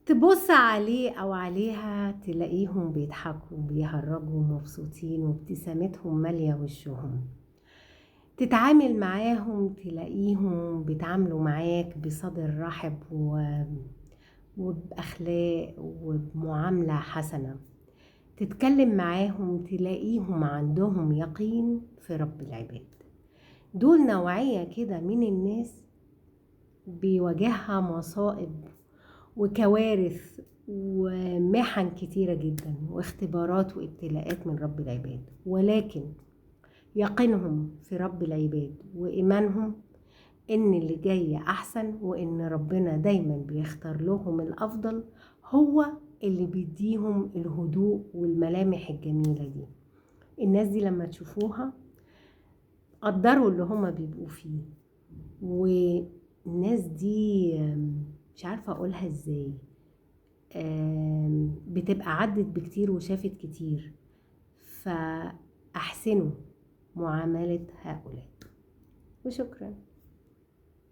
تبص عليه أو عليها تلاقيهم بيضحكوا وبيهرجوا ومبسوطين وابتسامتهم مالية وشهم. تتعامل معاهم تلاقيهم بيتعاملوا معاك بصدر رحب وبأخلاق وبمعاملة حسنة. تتكلم معاهم تلاقيهم عندهم يقين في رب العباد. دول نوعية كده من الناس بيواجهها مصائب وكوارث ومحن كتيرة جدا واختبارات وابتلاءات من رب العباد، ولكن يقينهم في رب العباد وإيمانهم إن اللي جاي أحسن وإن ربنا دايما بيختار لهم الأفضل هو اللي بيديهم الهدوء والملامح الجميلة دي. الناس دي لما تشوفوها قدروا اللي هما بيبقوا فيه. والناس دي مش عارفة أقولها إزاي، بتبقى عدت بكتير وشافت كتير، فأحسنوا معاملة هؤلاء. وشكرا.